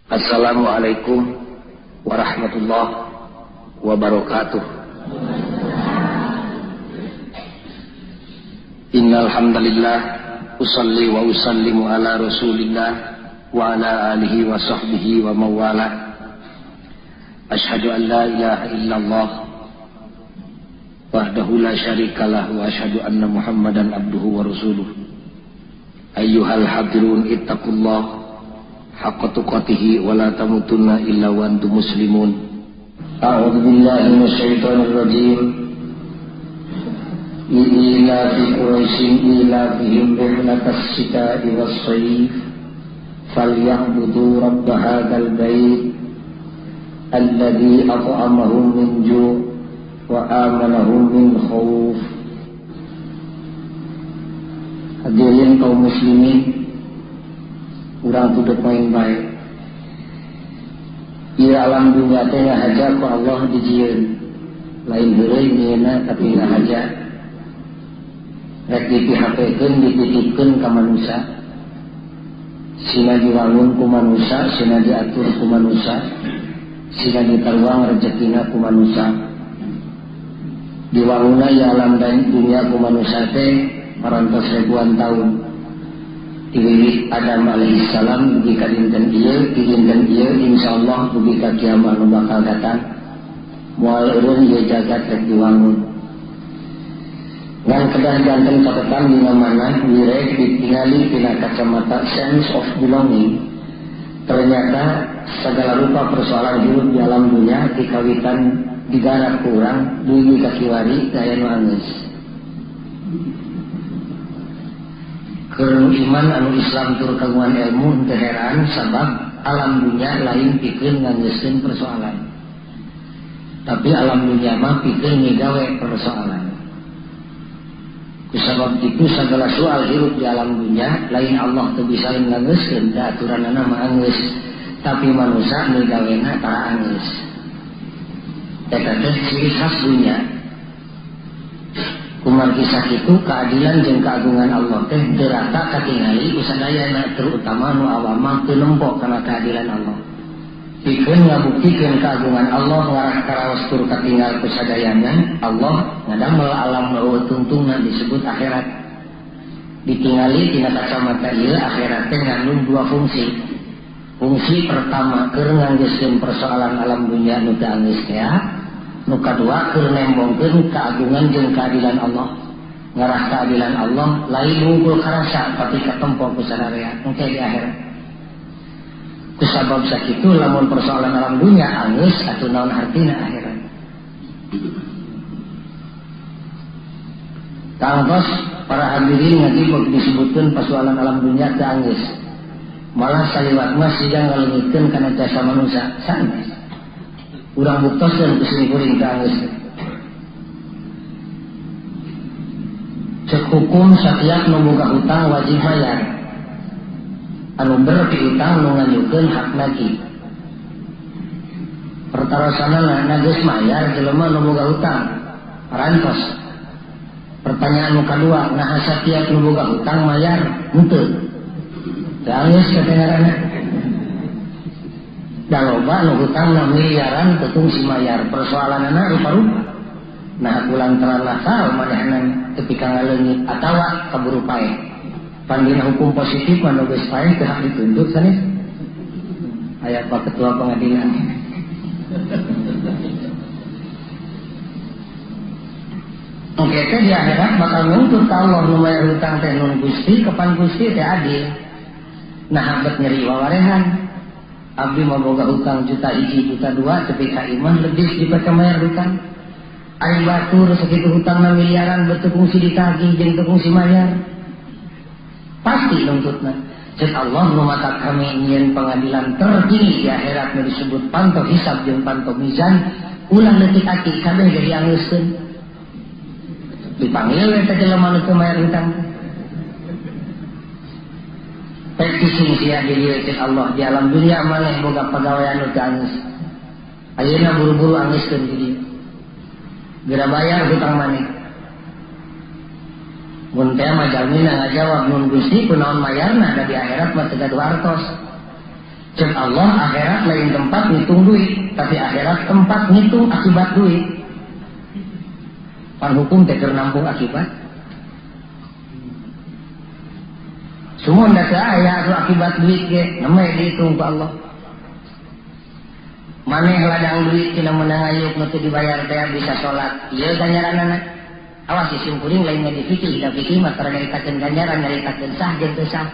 Assalamualaikum warahmatullahi wabarakatuh. Innal hamdalillah usalli wa usallimu ala Rasulillah wa ala alihi wa sahbihi wa mawala. Asyhadu an la ilaha illallah wahdahu la syarikalah wa asyhadu anna Muhammadan abduhu wa rasuluh. Ayyuhal hadirun ittaqullah haqqa tuqatihi wa la tamutunna illa wa antum muslimun. A'udzu billahi minasyaitonir rajim. Ilafi Quraisyin ilafihim rihlatas syita'i was-sayf falyabudu rabb hadzal bait alladzi at'amahum min ju' wa amanahum min khauf. Hadirin kaum muslimin, urang kudu poin bae. Ieu alam dunya teh ngahaja ku Allah dijieun. Lain heureuy nyieuna tapi ngahaja. Rek dipihapekeun dititipkeun ka manusa. Sina diwangun ku manusa, sina diatur ku manusa, sina ditaruang rejekina ku manusa. Diwangunna ieu alam dan dunya ku manusa teh parantos ribuan tahun. Diwiwit Adam alaihissalam dugi ka dinten ieu, di dinten ieu insyaallah dugi ka kiamat nu bakal datang. Moal eureun ieu jagat rek diwangun. Ngan kedah janten catetan dina mana wirek ditingali tina kacamata sense of belonging. Ternyata segala rupa persoalan hidup di alam dunia dikawitan digarap ku urang dugi ka kiwari daya nu anggeus. Keur iman anu Islam tur kagungan ilmu teu heran sabab alam dunia lain pikeun nganggeuskeun persoalan. Tapi alam dunia mah pikeun migawe persoalan. Kusabab itu segala soal hirup di alam dunia lain Allah teu bisa nganggeuskeun da aturanana mah anggeus, tapi manusia migawena tara anggeus. Eta teh ciri khas dunia. Kumargi sakitu keadilan jeung keagungan Allah teh teu rata katingali ku sadayana, terutama nu awam mah teu nempo kana keadilan Allah. Pikeun ngabuktikeun keagungan Allah ngarah karaos tur katinggal ku sadayana, Allah ngadamel alam nu tungtungna disebut akhirat. Ditingali tina kacamata ieu akhirat teh ngandung dua fungsi. Fungsi pertama keur nganggeuskeun persoalan alam dunia nu teu anggeus teh. Nu kadua keur nembongkeun keagungan jeung keadilan Allah. Ngarah keadilan Allah lain wungkul karasa tapi katempo ku sararea engke di akhirat. Kusabab sakitu lamun persoalan alam dunia anggeus atuh naon artina akhirat. Tangtos para hadirin ngaji disebutkeun persoalan alam dunia teu anggeus. Malah saliwat mah siga ngaleungitkeun kana jasa manusia sanes. Urang buktoskeun ku simkuring teu anggeus. Cek hukum satiap nu boga hutang wajib bayar. Anu berpiutang nu nganyukeun hak nagih. Pertarosanana na geus mayar jelema nu boga hutang. Parantos. Pertanyaan nu kadua, naha satiap nu boga hutang mayar henteu? Teu anggeus katengarana. Da loba nu hutangna miliaran teu tungsi mayar, persoalanana rupa-rupa. Nah kulantaran nakal manehna ketika ngaleungit atawa kaburu paeh. Pandina hukum positif mah nu geus paeh teu hak dituntut sanes. Aya Pak Ketua Pengadilan. Engke teh di akhirat bakal nuntut ka Allah nu mayar hutang teh nun Gusti, kapan Gusti teh adil. Nah bet nyeri wawarehan. Abdi mau boga hutang juta hiji juta dua tapi ka iman lebih dipake mayar hutang. Ari batur sakitu hutangna miliaran beuteung kungsi ditagih jeung teu kungsi mayar. Pasti nuntutna. Cek Allah nu mata kami nyieun pengadilan tertinggi di akhirat nu disebut panto hisab jeung panto mizan, ulah leutik ati kabeh jadi angeuskeun. Dipanggil eta jelema nu teu mayar hutang. Pek sia di dieu cek Allah di alam dunia maneh boga pagawean nu teu anggeus. Ayeuna buru-buru anggeuskeun di dieu. Geura bayar hutang maneh. Mun teh mah jalmina ngajawab nun Gusti kunaon mayarna da di akhirat mah teu gaduh artos. Cek Allah akhirat lain tempat ngitung duit, tapi akhirat tempat ngitung akibat duit. Pan hukum teh keur nampung akibat. Semua ndak aya atuh akibat duit ge, namanya dihitung ku Allah. Maneh ladang duit tina meunang ayuk nu teu dibayar teh bisa salat. Ieu ganjaranana. Awas isim kuring lain di fikih, da fikih mah tara nyaritakeun ganjaran, nyaritakeun sah jeung teu sah.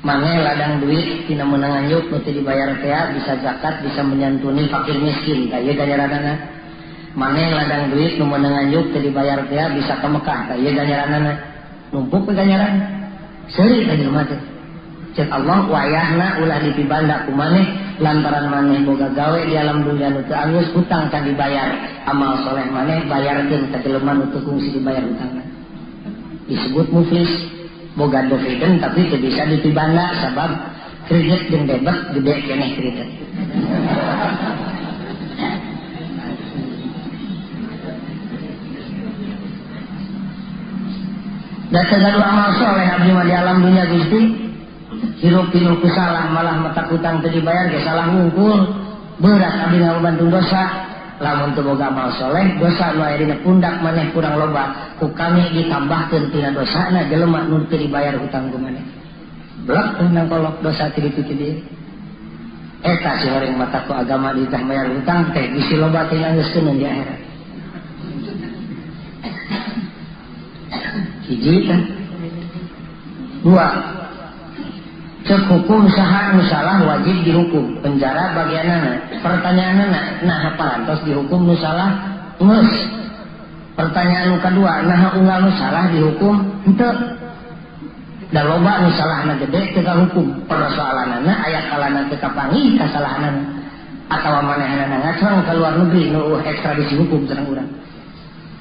Maneh ladang duit tina meunang ayuk nu teu dibayar teh bisa zakat, bisa menyantuni fakir miskin, da ieu ganjaranana. Maneh ladang duit nu meunang ayuk teu dibayar teh bisa ka Mekah, da ieu ganjaranana. Numpuk ganjaran. Seuri ka jelema teh. Cek Allah wayahna ulah dipibanda ku maneh lantaran maneh boga gawe di alam dunia nu teu anggeus hutang can dibayar, amal soleh maneh bayarkeun ka jelema nu teu kungsi dibayar hutangna. Disebut muflis, boga dividen tapi teu bisa dipibanda sabab kredit jeung debit gede keneh kredit. Da teu gaduh amal soleh abdi mah di alam dunia Gusti. Hirup pinuh ku salah malah mata hutang teu dibayar ge salah ngungkul. Berat abdi ngabantung dosa. Lamun teu boga amal soleh dosa nu aya dina pundak maneh kurang loba, ku kami ditambahkeun tina dosana jelema nu teu dibayar hutang ku maneh. Blek teh nang kolok dosa teu dipikir. Eta si horeng mata ku agama ditah bayar hutang teh bisi loba teh anggeuskeun di akhirat. Hiji teh. Dua, cek hukum saha nu salah wajib dihukum penjara bagianana. Pertanyaanana nah parantos dihukum nu salah geus. Pertanyaan nu kadua nah unggal nu salah dihukum henteu. Da loba nu salahna gede teu kahukum. Persoalanana aya kalana teu kapanggih kasalahanana atawa manehanana ngacrang ka luar negeri nu ekstradisi hukum sareng urang.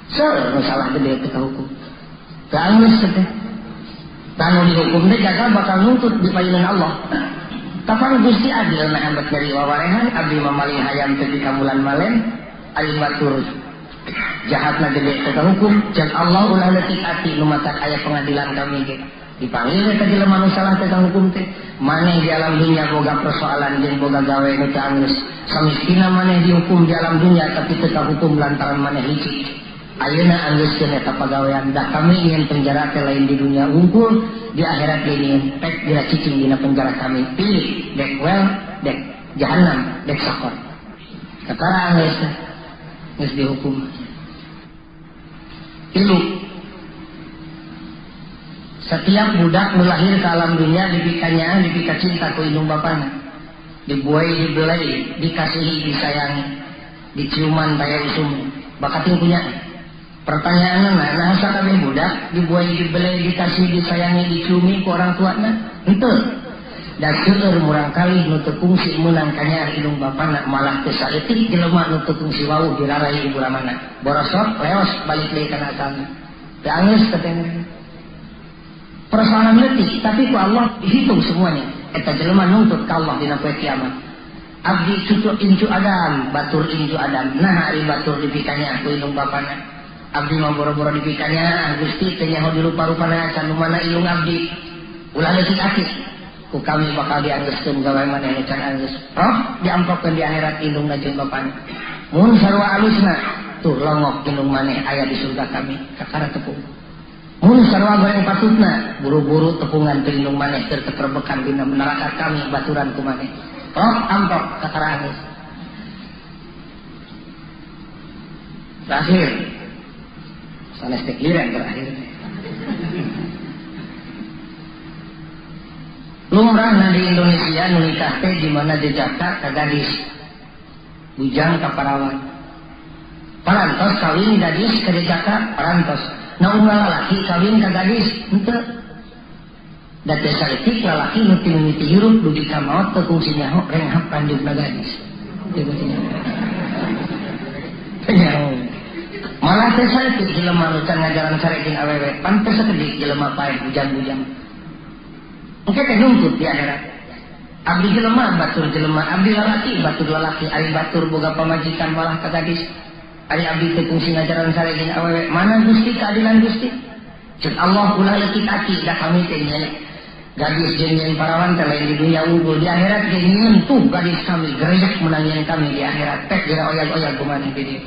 Seueur nu salah gede teu kahukum. Teu anggeus teh. Tanu dihukum teh jaga bakal nuntut di payunan Allah. Kapan Gusti adil nah hambat dari wawarehan abdi mamaling hayam teu dikamulan malen ari batur jahatna gede teu kahukum. Cek Allah ulah leutik ati nu matak aya pengadilan kami ge. Dipanggil teh jelema nu salah teh hukum teh. Maneh di alam dunia boga persoalan jeung boga gawe nu teu anggeus. Samistina maneh dihukum di alam dunia tapi teu kahukum lantaran maneh licik. Ayeuna anggeuskeun eta pagawean dah kami ingin penjara teh lain di dunia unggul, di akhirat ingin pek dina cicing dina penjara kami. Pilih dek well, dek jahanam, dek sakor. Kakara anggeus geus dihukum. Tilu, setiap budak nu lahir ke alam dunia dipikanya, dipika cinta ku indung bapana. Dibuai, dibelai, dikasihi, disayangi, diciuman taya usum, bakating punya. Pertanyaanna, nah sakabeh budak dibuai, dibelai, dikasihi, disayangi, diciumi ku orang tuana? Henteu. Da seueur murang kali nu teu kungsi meunang kanyaah indung bapana, malah teu saeutik jelema nu teu kungsi wawuh dirarai ibu ramana. Borosok, leos balik deui kana asalna. Teu anggeus teh. Persoalan leutik, tapi ku Allah dihitung semuanya. Eta jelema nuntut ka Allah dina poe kiamat. Abdi cucu incu Adam, batur incu Adam. Nah ari batur dipikanya ku indung bapana. Abdi mah boro-boro dipikanya, Gusti teu nyaho dirupa-rupana can mana ilung abdi. Ulah leutik ati. Ku kami bakal dianggeuskeun gawe maneh nu can anggeus. Roh diamprokeun di akhirat indungna jeung bapana. Mun sarua alusna, tuh longok indung maneh aya di surga kami, kakara tepung. Mun sarua goreng patutna, buru-buru tepungan teu indung maneh keur teperbekan dina neraka kami baturan ku maneh. Roh amprok kakara anggeus. Terakhir, sanes teh liren terakhir. Lumrahna di Indonesia nu nikah teh di mana jejaka ka gadis, bujang ka parawan. Parantos kawin gadis ka jejaka parantos. Na unggal lalaki kawin ka gadis henteu. Da teu saeutik lalaki nu ti mimiti hirup dugi ka maot teu kungsi nyaho renghap panjukna gadis. Teu kungsi nyaho. Teu nyaho. Malah teu saeutik jelema nu can ngajaran sare jeung awewe, pan teu sakedik jelema paeh bujang-bujang. Engke teh nuntut di akhirat. Abdi jelema batur jelema, abdi lalaki batur lalaki, ari batur boga pamajikan malah ka gadis. Ari abdi teu kungsi ngajaran sare jeung awewe, mana Gusti keadilan Gusti? Cek Allah ulah leutik ati da kami teh nya. Gadis jeung parawan teh lain di dunia unggul, di akhirat ge nyentuh gadis kami, gerejek menangian kami di akhirat. Teh dira oyag-oyag kumaha di dieu.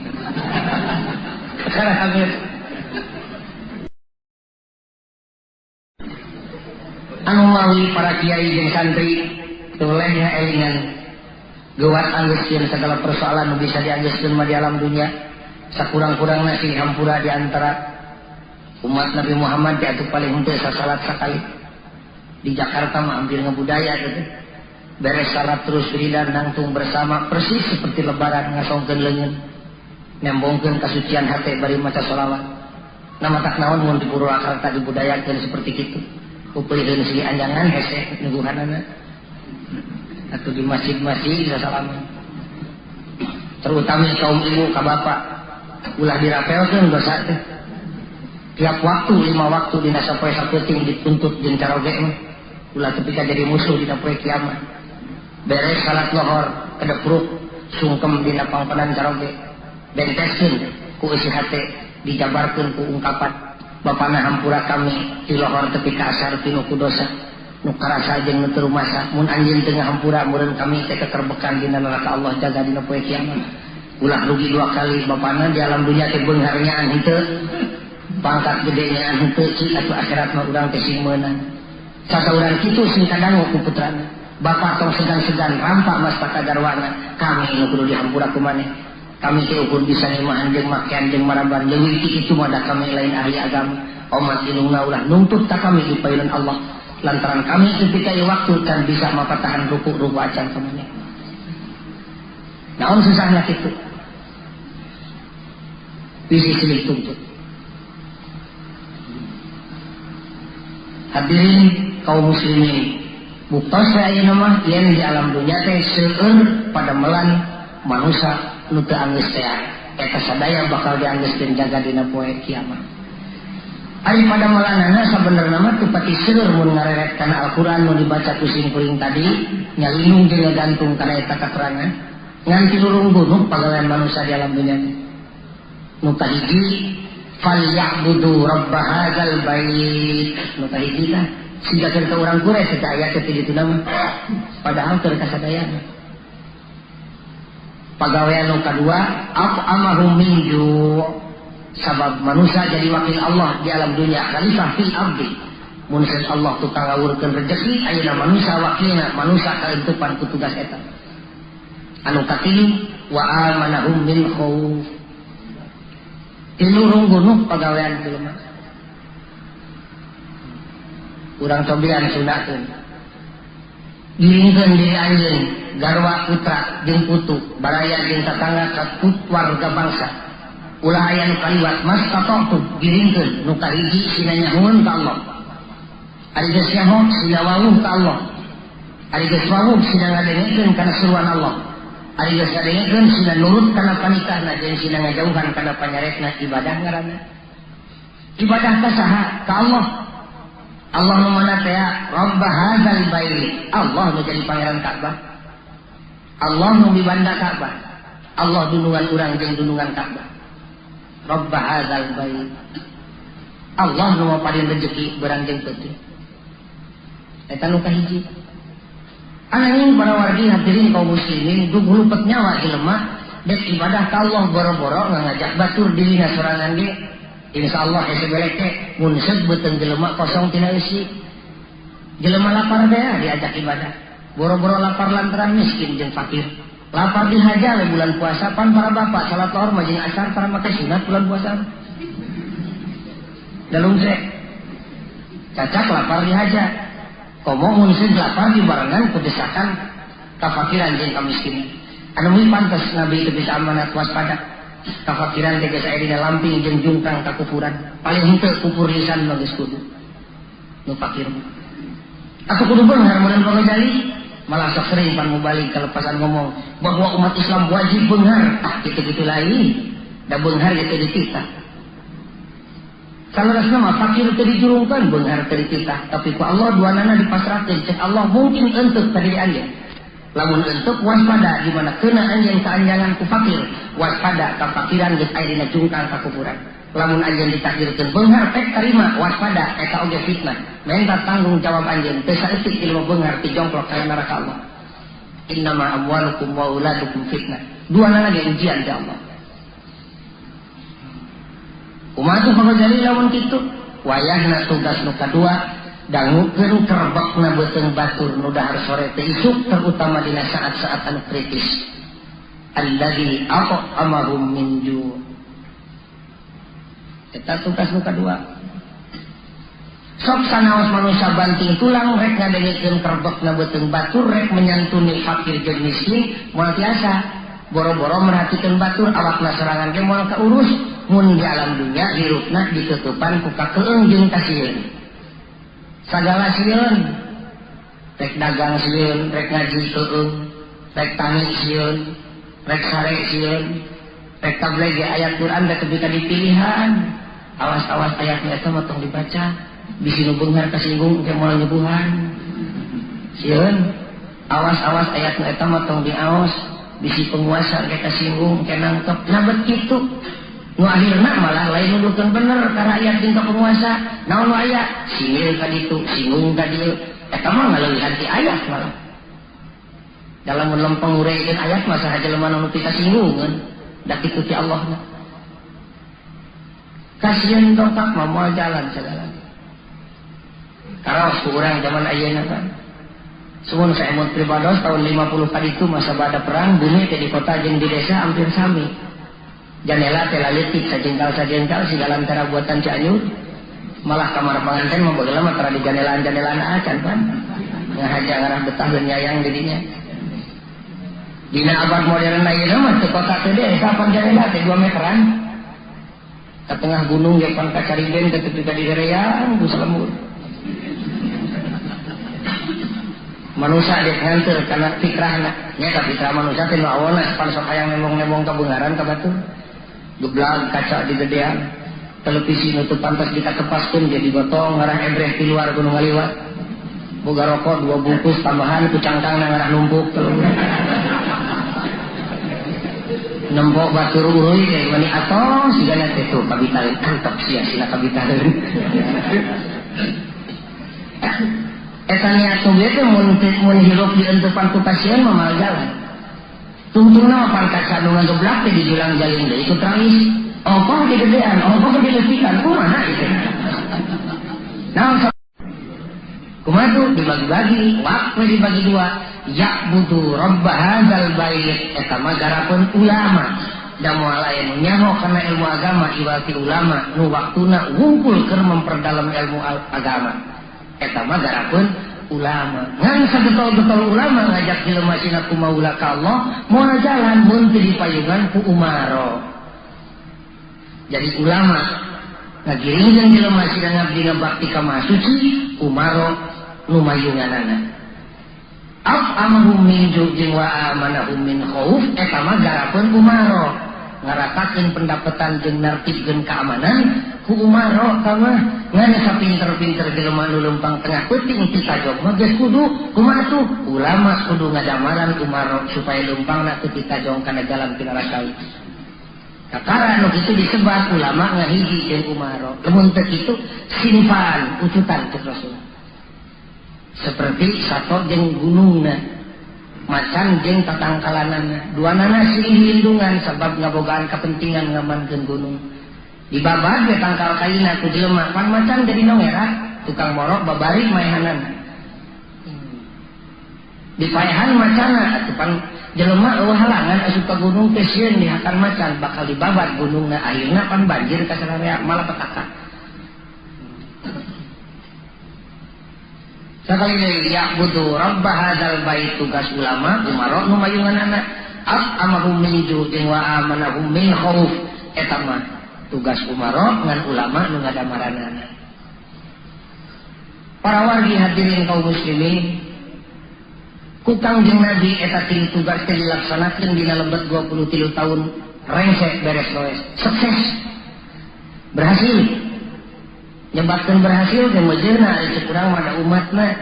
Sekarang habis. Anu mawi para kiai jeung santri tulehnya elingan geuwat anggeuskeun segala persoalan nu bisa dianggeuskeun mah di alam dunia. Sakurang-kurangna sih hampura di antara umat Nabi Muhammad diatuh paling henteu sasalat sakali. Di Jakarta mah hampir ngebudaya gitu. Beres salat terus wiridan nangtung bersama persis seperti lebaran ngasongkeun leungeun. Nembongkeun kasucian hate bari maca sholawat. Nah matak naon mun di Purwakarta dibudayakeun seperti kitu. Upeuliheun sili anjangan hese nyuguhanana. Atau di masjid-masjid sasalaman. Terutama kaum ibu ka bapak ulah dirapelkeun dosa teh. Tiap waktu 5 waktu dina sapoe sapeuting dituntut jeung caroge mah. Ulah tepi ka jadi musuh dina poe kiamat. Beres salat lohor kedepruk sungkem dina pangpenan caroge. Benteskeun ku eusi hate dijabarkeun ku ungkapan bapana hampura kami di lohor tepi ka asar tinu ku dosa nu karasa jeung nu teu rumasa mun anjeun teu ngahampura meureun kami teh kekerbekan dina neraka Allah jaga dina poe kiamat. Ulah rugi 2 kali bapana di alam dunia teh beunghar nyaan henteu pangkat gedenya henteu ci atuh akhirat mah urang teh sing meunang. Sasaurang kitu sing kadangu ku putrana. Bapak tong segan-segan rampak mastaka garwana kami nu kudu dihampura ku maneh. Kami teh ukur bisa ngimahan jeung makean jeung maraban leuwih ti kitu mah da kami lain ahli agama. Omat indungna ulah nuntut ka kami di payunan Allah lantaran kami ketika ieu waktu can bisa mapatahan ruku-ruku acan ka maneh. Naon susahna kitu? Bisi silih tuntut. Hadirin kaum muslimin, buktos we ayeuna mah yen di alam dunia teh seueur padamelan manusa nu teu anggeus teh eta sadaya bakal dianggeuskeun jaga dina poe kiamat. Ari padamelanana sabenerna mah teu pati seueur mun ngareret kana Al-Qur'an nu dibaca ku sim kuring tadi nyalindung jeung ngagantung kana eta katerangan ngan tilurung gunung pagawean manusa di alam dunia teh. Nu kahiji falyabudu rabb hadzal bait. Nu kahiji tah siga keur ka urang Quraisy eta aya teh ditu mah padahal keur kasadayana. Pagawean nu kadua at'amahum min ju' sabab manusia jadi wakil Allah di alam dunia khalifah fil ardi. Mun Allah tukang ngawurkeun rejeki ayeuna manusia wakilna manusia kaentupan ku tugas eta. Anu katilu wa amanahum min khauf. Tilu runggunuh pagawean jelema. Urang cobian sunahkeun. Giringkeun diri anjeun garwa putra jeung putu baraya jeung tatangga ka warga bangsa. Ulah aya nu kaliwat mas tatotu giringkeun nu kahiji sina nyahoeun ka Allah. Ari geus nyaho sina wawuh ka Allah. Ari geus wawuh sina ngadengekeun kana seruan Allah. Ari geus ngadengekeun sina nurut kana panitahna jeung sina ngajauhan kana panyaretna ibadah ngaranna. Ibadah ka saha? Ka Allah. Allah nu mana teh Rabb hadzal bait. Allah nu jadi pangeran Ka'bah. Allah nu mibanda Ka'bah. Allah dunungan urang jeung dunungan Ka'bah. Rabb hadzal bait. Allah nu maparin rezeki berang jeung peuting. Eta nu kahiji. Ananging para wargi hadirin kaum muslimin duh lupet nyawa jelema dek ibadah ka Allah boro-boro ngajak batur dirina sorangan ge. Insyaallah hese belek teh mun seut beuteung jelema kosong tina eusi. Jelema lapar teh diajak ibadah. Boro-boro lapar lantaran miskin jeung fakir. Lapar dihaja we bulan puasa pan para bapak salat lohor mah jeung asar para make sunat bulan puasa. Dalung se. Cacak lapar dihaja. Komo mun seut lapar dibarengan ku desakan kafakiran jeung kamiskinan. Anu meuy pantes Nabi teu bisa amanat waspada. Kafakiran teh geus aya dina lamping jeung jungkang kakufuran. Paling henteu kufur lisan mah geus kudu. Nu fakir mah. Atuh kudu beunghar meureun pangajali. Malah sok sering pan mubalik kelepasan ngomong bahwa umat Islam wajib beunghar. Ah kitu-kitu lain. Da beunghar ge teu dititah. Saleresna mah fakir teu dijurungkeun beunghar teu dititah, tapi ku Allah duanana dipasrahkeun cek Allah mungkin entuk ka diri anjeun. Lamun entuk waspada di mana kena anjeun kaanjangan ku fakir, waspada kafakiran geus aya dina jungkang kakufuran. Lamun anjeun ditakdirkeun beunghar pek tarima waspada eta oge fitnah. Menta tanggung jawab anjeun teu saeutik ilmu beunghar ti jongklok ka neraka Allah. Innama amwalukum wa auladukum fitnah. Duanana ge ujian ti Allah. Kumaha tuh Pak lamun kitu? Wayahna tugas nu kadua dangukeun kerbekna beuteung batur nu dahar sore teh isuk terutama dina saat-saat anu kritis. Alladzi at'amahum min ju'. Eta tugas nu kadua. Sok sanaos manusia banting tulang rek ngadengekeun kerbekna beuteung batur rek menyantuni fakir jeung miskin moal tiasa. Boro-boro merhatikeun batur awakna sorangan ge moal kaurus mun di alam dunya hirupna ditutupan ku kakeung jeung kasieun. Sagala sieun, rek dagang sieun, rek ngaji keueung, rek tani sieun, rek sare sieun, rek tabligh ayat Quran rek tepi ka dipilihan. Awas-awas ayatnya eta mah tong dibaca, bisi nu beunghar kasinggung ke moal nyuguhan. Sieun, awas-awas ayatna eta mah tong diaos, bisi penguasa ke kasinggung ke nangkep. Nah bet kitu. Nu akhirna malah lain nuduhkeun bener ka rakyat jeung ka penguasa. Naon nu aya? Singil ka ditu, singgung ka dieu. Eta mah ngaleuwihan ti ayat malah. Dalam lempeng ngureikeun ayat mah saha jelema nu pikasinggungeun, da kitu ti Allahna. Kasihan tongkak mah moal jalan segala. Karaos ku urang zaman ayeuna kan. Sumun saemut pribados tahun 50 kali itu masa bada perang bumi teh di kota jeung di desa hampir sami. Janela teh laletik sajengkal-sajengkal segala antara buatan Cianjur. Malah kamar pengantin mah bageula mah tara di janelaan-janelaan acan pan. Ngahaja ngarah betah nyayang didinya. Dina abad modern ayeuna mah teu kota teh desa pan janela teh 2 meteran. Ke tengah gunung ge pan kacarigen teh tepi ka dihereang ku salemur. Manusia dek nganteur kana fikrahna. Nya ka fikrah manusia teh nu awalna pan sok hayang nembong-nembong ka beungharan ka batur. Geblag kaca digedean. Televisi nu teu pantas dikatepaskeun jadi gotong ngarah ebreh di luar gunung ngaliwat. Boga rokok 2 bungkus tambahan ku cangkangna ngarah numpuk teu. Nembok batur uruy teh mani atoh sigana teh tuh kabitaeun antep sia sina kabitaeun. Eta niat nu teh mun hirup dientepan ku pasien mah moal jalan. Tungtungna mah pan kaca nu ngageblak teh dijulang jalin deui ku trangis. Ongkoh digedean, ongkoh dileupikan, kumaha itu? Naon kumaha tuh dibagi-bagi, waktu dibagi dua. Ya'budu rabb hadzal bait eta mah garapeun ulama. Da moal aya nu nyaho kana ilmu agama iwati ulama nu waktuna wungkul keur memperdalam ilmu agama. Eta mah garapeun ulama. Ngan sagetol-getol ulama ngajak jelema sina kumaula ka Allah, moal jalan mun teu dipayungan ku umaro. Jadi ulama ngagiringkeun jelema sina ngabdi ngabakti ka Maha Suci, umaro nu mayunganana. At'amahum min ju' wa amanahum min khauf eta mah garapeun umaro. Ngaratakeun pendapatan jeung nartibkeun keamanan ku umaro mah ngan sapinter-pinter jelema nu leumpang tengah peuting ti tajog mah geus kudu kumaha tuh ulama kudu ngadamaran umaro supaya leumpangna teu titajong kana jalan pinarasai. Kakara nu kitu disebat ulama ngahiji jeung umaro. Lamun teu kitu sinfan ucutan cek Rasul. Seperti sato jeung gunungna, macan jeung tatangkalanana, duanana silih lindungan sabab ngabogaan kepentingan ngamankeun gunung. Dibabad we tangkal kaina ku jelema, pan macan jadi nongera, tukang morok babari maehanana. Dipaehan macana atuh pan jelema eueuh halangan asup ka gunung teh sieun dihakan macan, bakal dibabat gunungna akhirna pan banjir ka sararea malapetaka. Sakali deui ya'budu rabb hadzal bait tugas ulama umaro nu mayunganana at'amahum min ju' wa amanahum min khauf eta mah tugas umaro ngan ulama nu ngadamaranana. Para wargi hadirin kaum muslimin, ku Kangjeng Nabi eta tilu tugas teh dilaksanakeun dina lebet 23 tahun rengsek beres roes sukses berhasil. Nyebatkeun berhasil ge mejeuna ari cek urang mah da umatna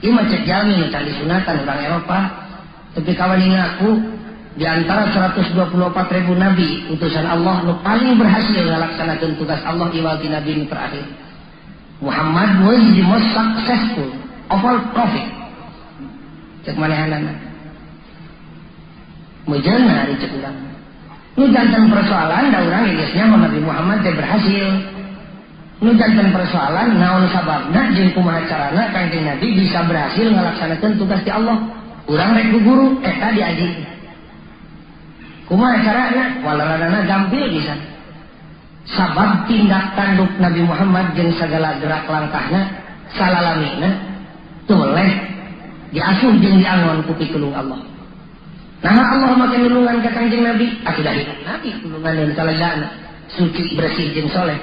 ieu mah cek jalmi nu can disunatan urang Eropa tapi kawani ngaku Di antara 124.000 nabi utusan Allah nu paling berhasil ngalaksanakeun tugas Allah iwal ti nabi nu terakhir. Muhammad was the most successful of all prophet. Cek manehanana. Mujana ari cek urang. Nu janten persoalan da urang geus nya Nabi Muhammad teh berhasil. Nu janten persoalan naon sababna jeung kumaha carana Kangjeng Nabi bisa berhasil ngalaksanakeun tugas ti Allah. Urang rek guru eta diaji. Kumaha carana? Walaranana gampil bisa. Sabab tindak tanduk Nabi Muhammad jeung sagala gerak langkahna salalamina toleh diasuh jeung diangon ku pitulung Allah. Nah Allah make nulungan ka Kangjeng Nabi, atuh da hidup Nabi tulungan dan kalegana, suci bersih jeung soleh.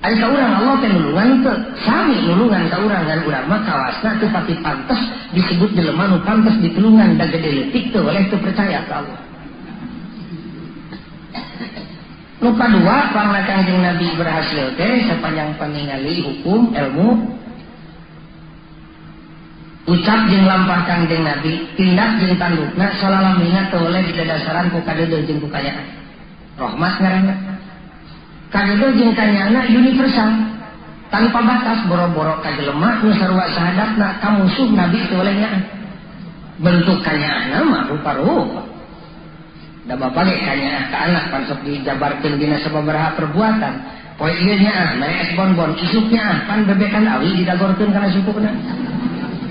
Ari ka urang Allah teh nulungan teu, sami nulungan ka urang ngan urang mah kawasna teu pati pantes disebut jelema nu pantes ditulungan da gede leutik teu oleh teu percaya ka Allah. Nu kadua pangna Kangjeng Nabi berhasil teh sepanjang pangingali hukum ilmu ucap jeung lampah Kangjeng Nabi, tindak jeung tandukna salalamina teu oleh didadasaran ku kadeudeuh jeung ku kayaan. Rahmat ngaranna. Kadeudeuh jeung kanyaana universal tanpa batas boro-boro ka jelema nu sarua sahadapna ka musuh Nabi teu oleh nyaah. Bentuk kanyaana mah rupa-rupa. Da bapak ge kanyaah ka anak pan sok dijabarkeun dina sababaraha perbuatan. Poe ieu nyaah mere es bonbon, isuk nyaah pan bebekan awi didagorkeun kana sukuna.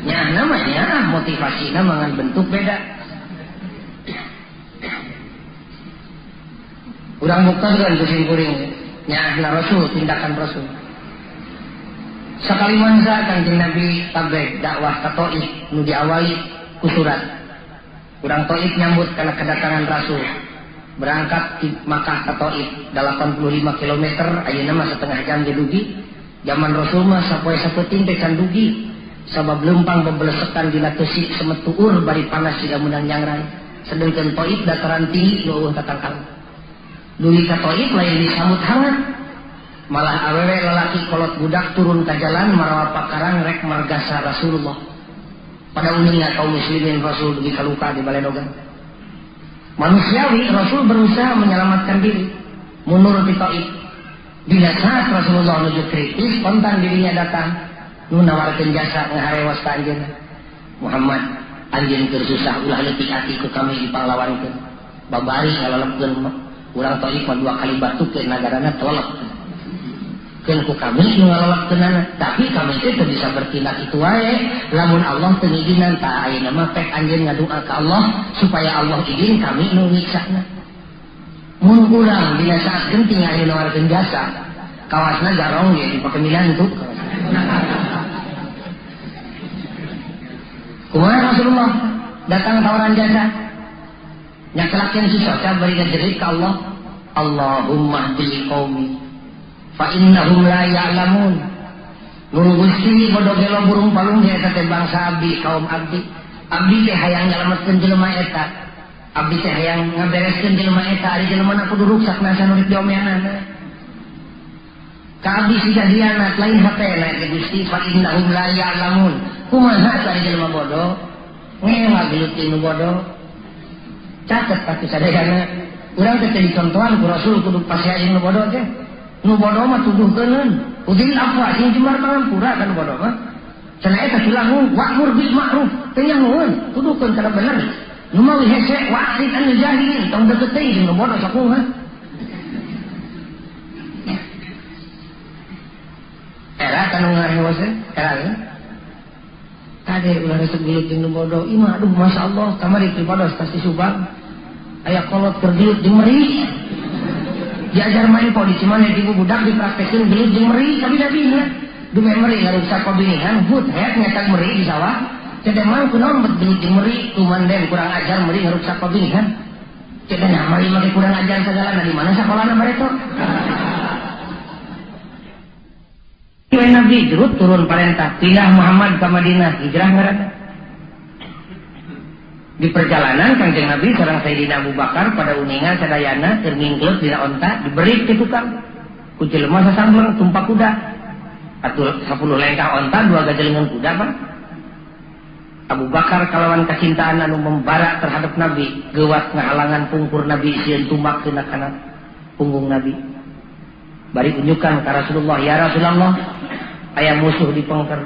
Nyaah namanya motivasina mangan bentuk beda. Urang buktakeun ku sim kuring nyaahna Rasul, tindakan Rasul. Sakali mangsa Kangjeng Nabi tabligh dakwah ka Thaif nu diawali ku surat. Urang Thaif nyambut kana kedatangan Rasul. Berangkat di Makkah ka Thaif 85 km, ayeuna mah setengah jam ge dugi. Zaman Rasul mah sapoe sapeuting teh can dugi. Sabab lempang bebelesekan dina teusi semet tuur bari panas siga meunang nyangrai. Sedengkeun Thaif dataran tinggi nu eueuh tatangkal. Dugi ka Thaif lain disambut hangat. Malah awewe lalaki kolot budak turun ka jalan marawa pakarang rek margasa Rasulullah. Pada uninga kaum muslimin Rasul dugi kaluka di baledogan. Manusiawi Rasul berusaha menyelamatkan diri mundur ti Thaif. Dina saat Rasulullah menuju kritis kontan dirinya datang nu nawarkeun jasa ngaharewas ka anjeunna. Muhammad anjeun keur susah ulah leutik ati ku kami dipanglawankeun. Babari ngalelepkeun urang Thaif mah dua kali batuk ke nagarana telelep. Keun ku kami nu ngalelepkeunana, tapi kami teh teu bisa bertindak itu wae lamun Allah teu ngijinan. Tah ayeuna mah pek anjeun ngadua ka Allah supaya Allah izin kami nu nyiksana. Mun urang dina saat genting aya nawarkeun jasa, kawasna garong ge dipake minantu. Kumaha Rasulullah datang tawaran jasa nyakelakeun si soca bari ngajerit ka Allah, Allahumma hdi qaumi fa innahum la ya'lamun. Nur Gusti bodo gelo burung palung eta teh bangsa abdi, kaum abdi. Abdi teh hayang nyalametkeun jelema eta. Abdi teh hayang ngabereskeun jelema eta, ari jelema na kudu ruksak nasa nu rek diomeanana. Ka abdi siga hianat lain hatena teh Gusti fa innahum la ya'lamun. Kumaha ari jelema bodoh? Ngewa gelut nu bodoh. Catet pati sadayana. Urang teh dicontohan ku Rasul kudu pasea jeung nu bodoh teh. Nu bodoh mah tuduhkeuneun. Udin afwa sing jemar pangampura kan bodoh mah. Cenah eta silangu wa'mur bil ma'ruf teu nyahoeun, tuduhkeun kana bener. Nu mawi hese wa'rid anil jahilin, tong deket teuing jeung nu bodoh sakumaha. Era kanu ngarewas teh, era. Kade ulah resep gelut jeung nu bodoh. Imah aduh masyaallah kamari pribados pasti Subang. Aya kolot keur gelut jeung meri. Diajar main po di Cimaneh di budak dipraktekeun gelut jeung meri kabina-bina. Dume meri ngaruksak pabinihan hut head nyetak meri di sawah. Teh mah kunaon bet gelut jeung meri tuman den kurang ajar meri ngaruksak pabinihan. Teh nya meri make kurang ajar sagalana di mana sakolana bareto. Nabi jerut turun perintah pindah Muhammad ke Madinah hijrah ngaranna. Di perjalanan Kangjeng Nabi sareng Sayyidina Abu Bakar pada uningan sadayana keur ngingkleut dina onta diberi ti tukang. Ku jelema sasambleng tumpak kuda. Atuh 10 lengkah onta 2 gajelengan kuda Pak. Abu Bakar kalawan kacintaan anu membara terhadap Nabi geuwat ngahalangan pungkur Nabi sieun tumbak kena kana punggung Nabi. Bari unjukan ka Rasulullah, ya Rasulullah aya musuh di pengker.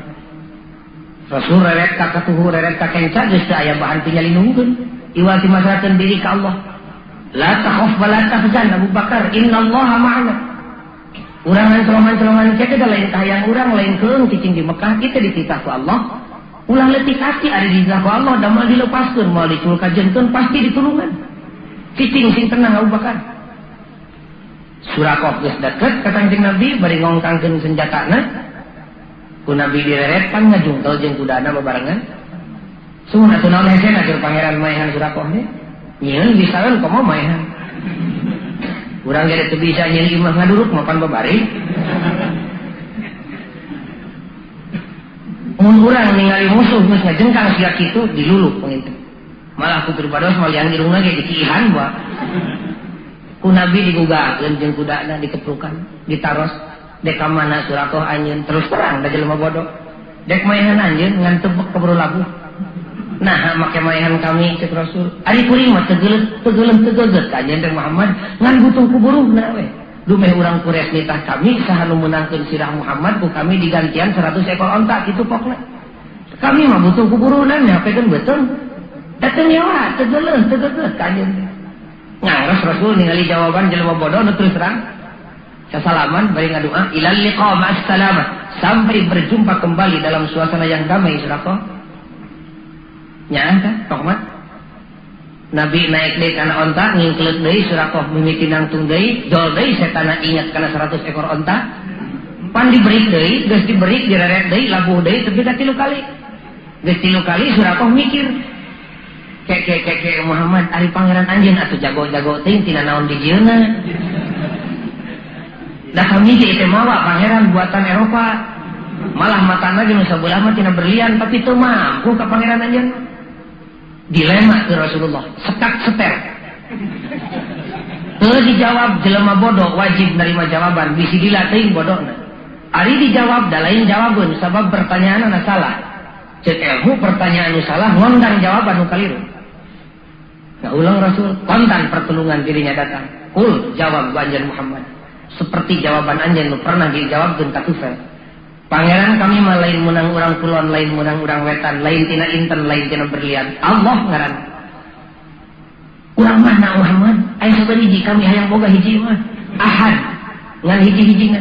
Rasul reret ka katuhu reret ka kenca geus teu aya bahan pinyalindungkeun. Iwal timasrakeun diri ka Allah. La takhaf wa la tahzan Abu Bakar, innallaha ma'ana. Urangan colongan-colongan kieu teh lain kahayang urang, lain keung cicing di Mekah, kita dititah ku Allah. Ulah leutik hati ari dititah ku Allah da moal dilepaskeun, moal diculkajenkeun pasti ditulungan. Cicing sing tenang Abu Bakar. Surakoh geus deket ka Kangjeng Nabi bari ngongkangkeun senjatana. Ku Nabi direret pan ngajungkel jeung kudana babarengan. Suhun atuh naon hesena keur pangeran maehan Surakoh teh? Nyieun bisaeun komo maehan. Urang ge teu bisa nyieun imah ngaduruk mapan babari. Mun urang ningali musuh geus ngajengkang siga kitu diluluh panginten. Malah ku pribados malian irungna ge dikiihan bae. Ku Nabi digugahkeun jeung kudana dikeprukan, ditaros dek ka mana Surakoh anjeun terus terang da jelema bodoh. Dek maehan anjeun ngan tebek keburu labuh. Nah, make maehan kami cek Rasul. Ari kuring mah teu geuleuh teu geget ka anjeun Muhammad ngan butuh ku buruhna we. Dumeh urang Quraisy nitah kami saha nu meunangkeun sirah Muhammad ku kami digantian 100 ekor onta kitu pokna. Kami mah butuh ku buruhna nyapekeun beuteung. Da teu nyawa teu geuleuh teu geget ka anjeun. Ngaros Rasul ningali jawaban jelema bodoh nu terus terang. Sasalaman bari ngadua ilal liqa ma'as salamah, sampai berjumpa kembali dalam suasana yang damai Surakoh. Nyaah tah tokmat. Nabi naik deui kana onta ngingkleut deui Surakoh mimiti nangtung deui, jol deui setana ingat kana 100 ekor onta. Pan diberi deui, geus diberi direret deui, labuh deui tepi ka 3 kali. Geus 3 kali Surakoh mikir. Keke keke Muhammad ari pangeran anjeun atuh jago-jago teuing tina naon dijieunna. Da kami ge teh mawa pangeran buatan Eropa. Malah matana ge nu sabelah mah tina berlian tapi teu mampu ka pangeran anjeun. Dilema ke Rasulullah, sekak seter. Teu dijawab jelema bodoh wajib nerima jawaban, bisi gila teuing bodohna. Ari dijawab da lain jawabeun sabab pertanyaanna salah. Ceuk ilmu pertanyaan nu salah ngondang jawaban nu kaliru. Nah, ulang Rasul, kontan pertolongan dirinya datang. Kul jawab anjeun Muhammad. Seperti jawaban anjeun nu pernah dijawabkeun ka Tufel. Pangeran kami mah lain menang urang kulon, lain menang urang wetan, lain tina inten, lain tina berlian. Allah ngaran. Urang mana Muhammad? Aya sabariji kami hayang boga hiji mah. Ahad ngan hiji-hijina.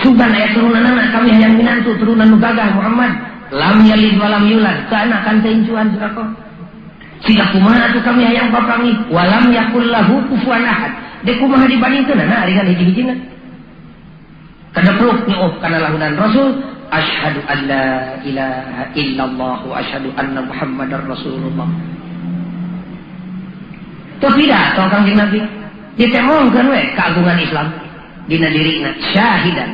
Sugan aya turunanana kami hayang minantu turunan nu gagah Muhammad. Lam yalid wa lam yulad, kana kan teu incuan Surakoh. Siga kumaha atuh kami hayang papanggih, walam yakul lahu kufuwan ahad. Dek kumaha dibandingkeunana ari ngan hiji-hijina. Kadepluk nyuup kana lahunan Rasul, asyhadu an la ilaha illallah wa asyhadu anna Muhammadar Rasulullah. Teu pidato Kangjeng Nabi, ditemongkeun we keagungan Islam dina dirina syahidan.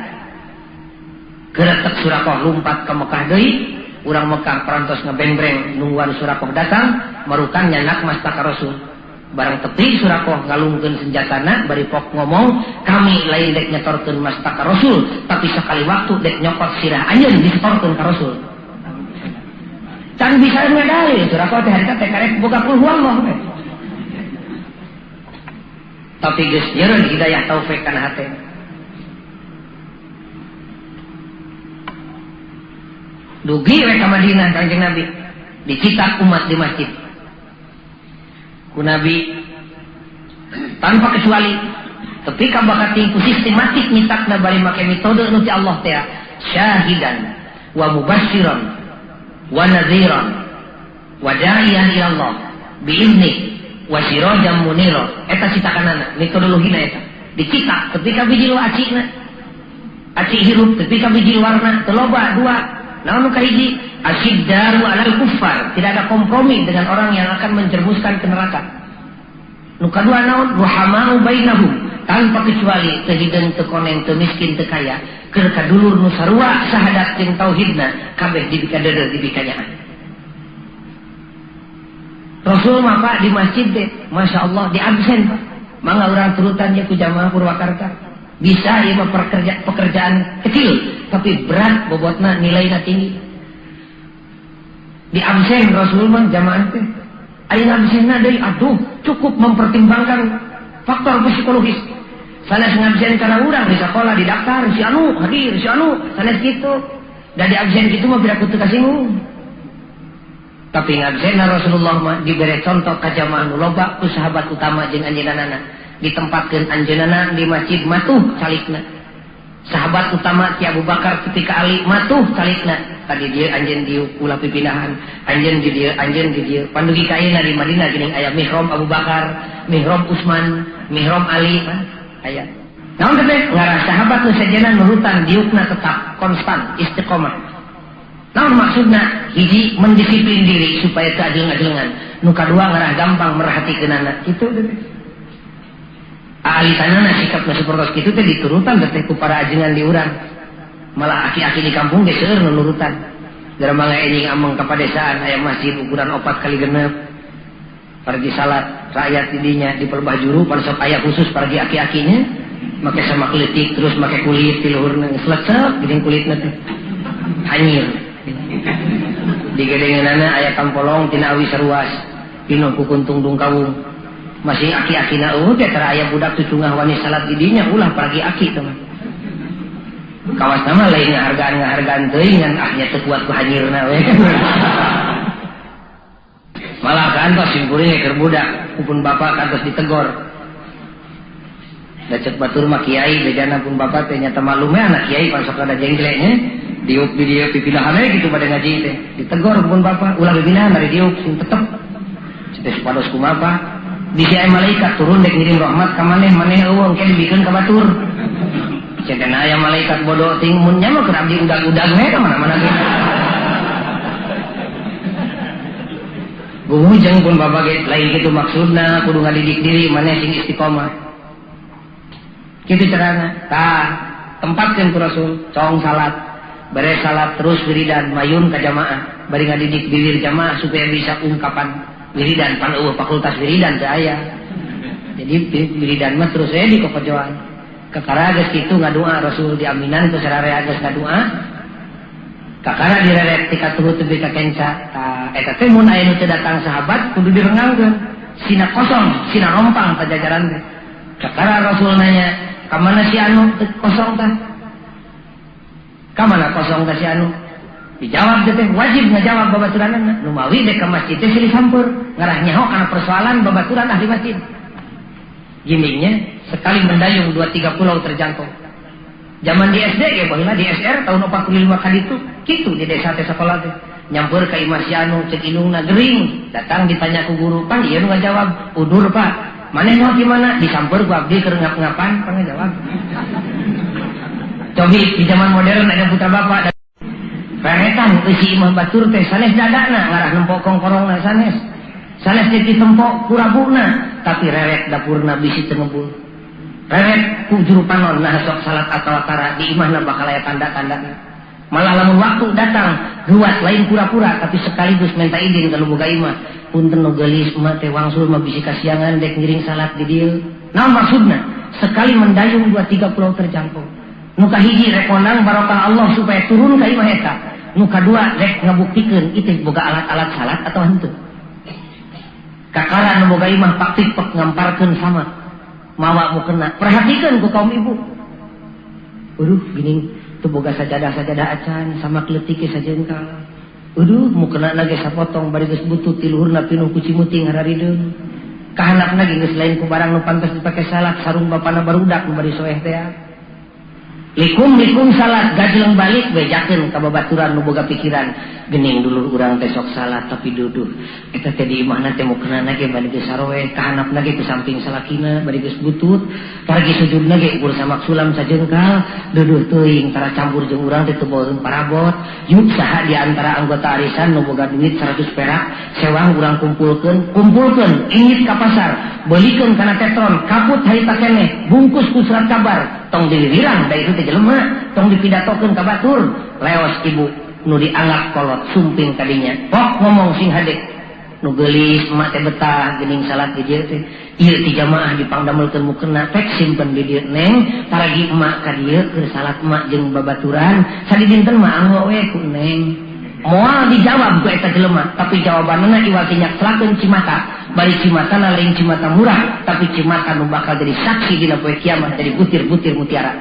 Geretek Surakoh lumpat ke Mekah deui, urang Mekah parantos ngebengbreng nungguan Surakoh datang, marukan nyanak mastaka Rasul. Barang tepi Surakoh ngalungkeun senjatana bari pok ngomong, kami lain dek nyetorkeun mastaka Rasul, tapi sekali waktu dek nyokot sirah anjeun disetorkeun ka Rasul. Can bisa ngadalil Surakoh teh harita teh karek boga kul huwallah we. Tapi geus nyeureun hidayah taufik kana hate. Dugi we ka Madinah Kangjeng Nabi dicitak umat di masjid. Ku Nabi tanpa kecuali ketika bakati ku sistematik nyitakna bari make metode nu ti Allah teh syahidan wa mubasyiran wa nadhiran wa da'iyan ila Allah bi'izni wa sirajan munira. Eta citakanana metodologina eta dicitak ketika bijil acina aci hirup ketika bijil warna teu loba dua. Naon nu kahiji asyiddaru alal kuffar, tidak ada kompromi dengan orang yang akan menjermuskan ke neraka. Nu kadua naon ruhamau bainahum, tanpa kecuali teu hideung teu koneng teu miskin teu kaya, keur kadulur nu sarua sahadat jeung tauhidna kabeh dibika deudeuh dibika nyaah. Rasul mah Pak di masjid teh, Masya Allah di absen Pak. Mangga urang turutan ye ku jamaah Purwakarta. Bisa ieu mah pekerjaan kecil. tapi berat bobotna nilainya tinggi. Di absen Rasul mah jamaah teh. Ari ngabsenna deui aduh cukup mempertimbangkan faktor psikologis. Sanes ngabsen kana urang di sekolah didaftar si anu hadir si anu sanes kitu. Da di absen kitu mah piraku teu kasinggung. Tapi ngabsenna Rasulullah mah dibere contoh ka jamaah nu loba ku sahabat utama jeung anjeunna. Ditempatkeun anjeunna di masjid matuh calikna. Sahabat utama ti Abu Bakar ketika Ali matuh calikna. Tadi dia anjeun dieu ulah pipindahan, anjeun di dieu, anjeun di dieu. Pandugi ka ayeuna di Madinah geuning aya mihrab Abu Bakar, mihrab Utsman, mihrab Ali, aya. Naon teh ngarah sahabat nu sejenna nurutan diukna tetap konstan istiqomah. Naon maksudna? Hiji mendisiplin diri supaya teu ajeng-ajengan. Nu kadua ngarah gampang merhatikeunana. Kitu teh. Alisanana sikapna sapertos kitu teh diturutan teh ku para ajengan di urang. Malah aki-aki di kampung ge seueur nu nurutan. Darah enjing ameng ka padesaan aya masjid ukuran 4 kali 6. Pergi salat rakyat di dinya di pelbah juru pada sok aya khusus pergi aki-akinya make samak leutik terus make kulit ti luhurna slecep geuning kulitna teh. Hanyir. Di gedengeunana aya kampolong tina awi saruas pinuh ku kuntung dungkawung. Masih aki-akina eueuh teh tara aya budak cucungah wani salat di dinya ulah pergi aki teh mah. Kawas nama lain ngahargaan-ngahargaan teuing ngan ah nya teu kuat ku hanyirna we. Malah kantos simkuring keur budak pun bapak kantos ditegor. Da ceuk batur mah kiai bejana pun bapak teh nyata maklum we anak kiai pan sok rada jenggleknya diuk di dieu pipindahan we kitu bade ngaji teh. Ditegor pun bapak ulah pipindahan ari diuk sing tetep. Teh supados kumaha bisi aya malaikat turun dek ngirim rahmat ka maneh maneh eueuh engke dibikeun ka batur. Cenah aya malaikat bodoh ting mun nya mah keur abdi udag-udag we ka mana-mana ge. Gumujeng pun bapak ge lain kitu maksudna kudu ngadidik diri maneh sing istiqomah. Kitu carana. Tah, tempatkeun ku Rasul cong salat, beres salat terus wiridan mayun ka jamaah, bari ngadidik bibir jamaah supaya bisa ungkapan wiridan pan eueuh fakultas wiridan teu aya. Jadi wiridan mah terus we di kokojoan. Kakara geus kitu ngadua Rasul diaminan ku sararea geus ngadua. Kakara direret ti katuhu tepi ka kenca. Tah eta teh mun aya nu teu datang sahabat kudu direngangkeun. Sina kosong, sina rompang pajajaran teh. Kakara Rasul nanya, "Ka mana si anu teu kosong tah?" Ka mana kosong tah si anu? Dijawab teh wajib ngajawab babaturanna. Nu mawi dek ka masjid teh silih sampeur, ngarah nyaho kana persoalan babaturan ahli masjid. Gimingnya sekali mendayung 2-3 pulau terjangkau. Zaman di SD ya baheula di SR tahun 45 kali itu kitu di desa teh sekolah teh. Nyamper ka imah si anu ceuk indungna gering, datang ditanya ku guru, "Pan ieu nu ngajawab, udur Pak." Maneh mau gimana? Disamper ku abdi keur ngap-ngapan, pan ngajawab. Cobi di zaman modern ada putra bapak reretan eusi imah batur teh sanes dadana ngarah nempo kongkorongna sanes. Sanes teh ditempo ku rabuna, tapi reret dapurna bisi teu ngebul. Reret ku juru panon nah sok salat atawa tara di imahna bakal aya tanda-tandana. Malah lamun waktu datang ruat lain pura-pura tapi sekaligus minta izin ka nu boga imah. Punten nu geulis mah teh wangsul mah bisi kasiangan dek ngiring salat di dieu. Naon maksudna? Sekali mendayung 2-3 pulau terjangkau. Nu kahiji rek konang barokah Allah supaya turun ka imah eta. Nu kadua rek ngabuktikeun ieu boga alat-alat salat atau henteu. Kakara nu boga imah paktik pek ngamparkeun sama mawa mukena. Perhatikeun ku kaum ibu. Aduh geuning teu boga sajadah-sajadah acan sama kleutik ge sajengkal. Aduh mukena ge sapotong bari geus butut ti luhurna pinuh ku cimuting hararideun. Kahanapna ge geus lain ku barang nu pantes dipake salat sarung bapana barudak nu bari soeh teh. Likum-likum salat gajleng balik bejakeun ka babaturan nu boga pikiran geuning dulur urang teh sok salat tapi duduh eta teh di imahna teh mukena ge bari geus saroeh kahanapna ge ku samping salakina bari geus butut pargi sujudna ge ukur samak sulam sajengkal duduh teuing tara campur jeung urang teh teu boeung parabot yuk saha di antara anggota arisan nu boga duit 100 perak sewang urang kumpulkeun kumpulkeun ingit ka pasar beulikeun kana tetron kaput harita keneh bungkus ku surat kabar tong dilirang da itu teh jelema tong dipidatokeun ka batur leos ibu nu dianggap kolot sumping kadinya pok ngomong sing hade Nu geulis emak teh betah geuning salat di dieu teh. Ieu ti jamaah dipangdamelkeun mukena pek simpen di dieu neng, paragi emak ka dieu keur salat emak jeung babaturan, sadidinten mah anggo we ku neng. Moal dijawab ku eta jelema, tapi jawabanna iwal ti nyaklakeun cimata. Bari cimatana lain cimata murah, tapi cimata nu bakal jadi saksi dina poe kiamat jadi butir-butir mutiara.